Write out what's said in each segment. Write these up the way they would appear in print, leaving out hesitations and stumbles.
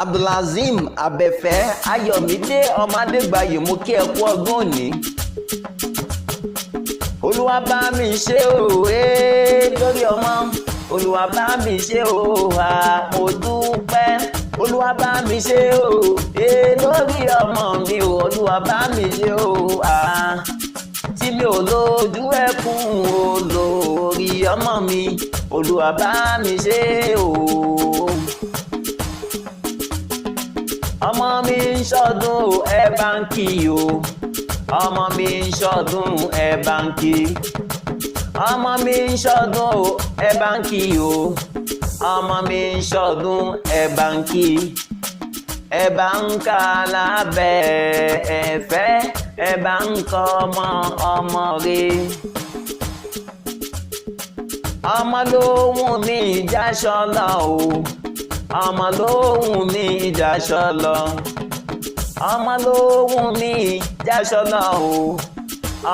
Abdulazim Abẹ́fẹ́ Ayọ̀mídé ọmọ Adégbàyè, mo kí ẹ kú ọdún òní. Olúwa bá mi ṣe o lórí ọmọ. Olúwa bá mi ṣe o, à mo dúpẹ́. Olúwa bá mi ṣe o lórí ọmọ mi o. Olúwa bá mi ṣe o, à tí mi ò lójú ẹkún o lórí ọmọ mi. Olúwa bá mi ṣe o. Ọmọ mi ń ṣọdún o, ẹ bá ń kí o. Ọmọ mi ń ṣọdún, ẹ bá ń kí. Ọmọ mi ń ṣọdún o, ẹ bá ń kí o. Ọmọ mi ń ṣọdún, ẹ bá ń kí. Ẹ bá ń kà lábẹ́ ẹ̀fẹ́, ẹ bá ń kọ́ ọmọ ọmọ rẹ̀. Ọmọ ló wù mí jáṣọ lọ o. Ọmọ ló wù mí jáṣọ lọ. Ọmọ ló wù mí jáṣọ lọ o.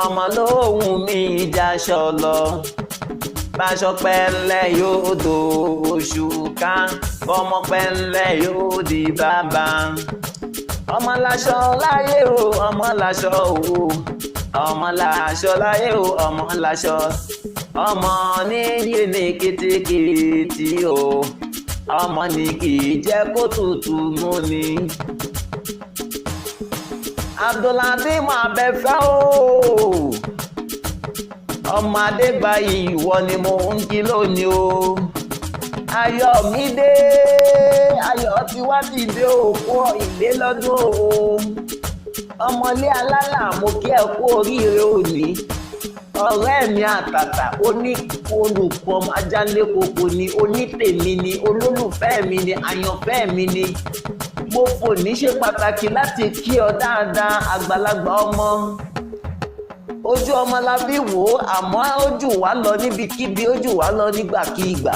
Ọmọ ló wù mí jáṣọ lọ. Báṣọ pẹ́lẹ́ yóò do oṣù ká, bọ́mọ pẹ́lẹ́ yóò di bàbá. Ọmọ láṣọ láyé o, ọmọ láṣọ o. Ọmọ láṣọ láyé o, ọmọ láṣọ. Ọmọ níyì ní kìtìkìtì o. Ọmọ ní kì í jẹ́ kó tutù mú ni. Abdulhakeem Abẹ́fẹ́ o, ọmọ Adégbàyí, ìwọ ni mo ń kí lónìí o. Ayọ̀mídé, ayọ̀ tí wá ti dé òkú ìlé lọ́dún o. Ọmọlé alálà, mo kí ẹ kú oríire òní. Ọ̀rẹ́ mi àtàtà, oní olùkọ́ ajánlékoko ni, onítèmi ni, olólùfẹ́ mi ni, àyànfẹ́ mi ni. Mo fò ní ṣe pàtàkì láti kí ọ dáadáa, àgbàlagbà ọmọ. Ojú ọmọ la fi wò ó, àmọ́ ojú wa lọ níbikíbi, ojú wa lọ nígbàkigbà.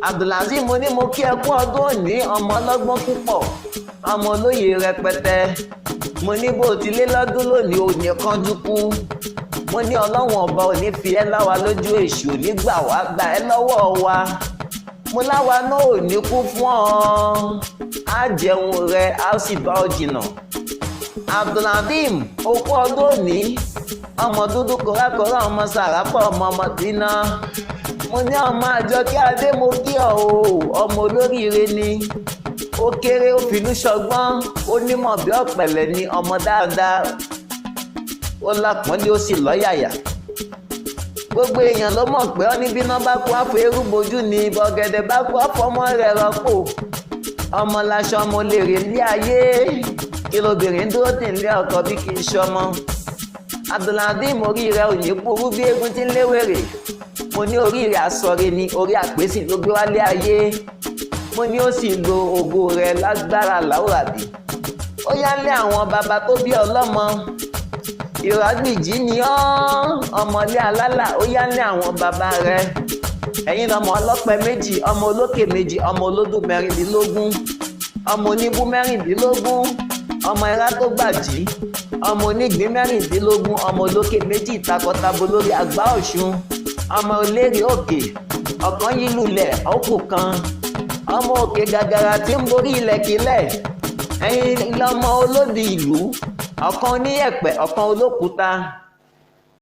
Abdulhazeem, mo ní mo kí ẹ kú ọdún òní. Ọmọ ọlọ́gbọ́n púpọ̀, ọmọ olóye rẹpẹtẹ. Mo ní bó ti lé lọ́dún lónìí, òní kánjú kú. Mo ní Ọlọ́run Ọba ò ní fi ẹ́ láwa lójú, èṣù ò ní gbà wá gbà ẹ́ lọ́wọ́ wa. Mo láwa náà ò ní kú fún ọ, á jẹun rẹ, á sì bá ọ jìnnà. Abdulhazeem, okú ọdún òní. Ọmọ dúdú kọ́rákọ́rá, ọmọ sàràpọ̀, ọmọ ọmọ tìǹà. Mo ní ọmọ Àjọkẹ́ Adé, mo kí ọ o. Ọmọ olóríire ni. Ó kéré, ó finú ṣọgbọ́n, ó nímọ̀ bí ọ̀pẹ̀lẹ̀ ni. Ọmọ dáadáa, ó lápọ́nlé, ó sì lọ́yàyà. Gbogbo èèyàn ló mọ̀ pé ọ́ níbí náà bá kú, àfọ eérú bojú ni. Bọ̀gẹ̀dẹ̀ bá kú, àfọmọ́ rẹ̀ rọ́pò. Ọmọ laṣọ, ọmọ lè rè lé ayé. Kí lobìnrin dúró tì ń lé ọkọ bí kì í ṣọmọ? Abdulhazeem, orí rẹ ò ní burú bí eégún tí ń léwèrè. Mo ní orí rẹ àsọ̀rẹ́ ni, orí àpèsè ló gbé wálé ayé. Mo ní ó sì lo ògo rẹ lágbára láwùrábí. Ó yá lé àwọn bàbá tó bí ọlọ́mọ. Ìrágbìjí ni ọ́, ọmọlé alálà. Ó yá lé àwọn bàbá rẹ. Ẹ̀yin lọmọ ọlọ́pẹ méjì, ọmọ olókè méjì, ọmọ olódù 16, ọmọ oníbú 16, ọmọ ẹ̀rá tó gbàjí, ọmọ onígbín 16, ọmọ olókè méjì takọtabo lórí àgbá Ọ̀ṣun, ọmọ olérè òkè ọ̀kan yìí lulẹ̀ ọ̀kù kan, ọmọ òkè gàgàrà tí ń borí ilẹ̀kílẹ̀. Ẹ̀yin lọmọ olódì ìlú, ọ̀kan oníyẹ̀pẹ̀, ọ̀kan olókùúta.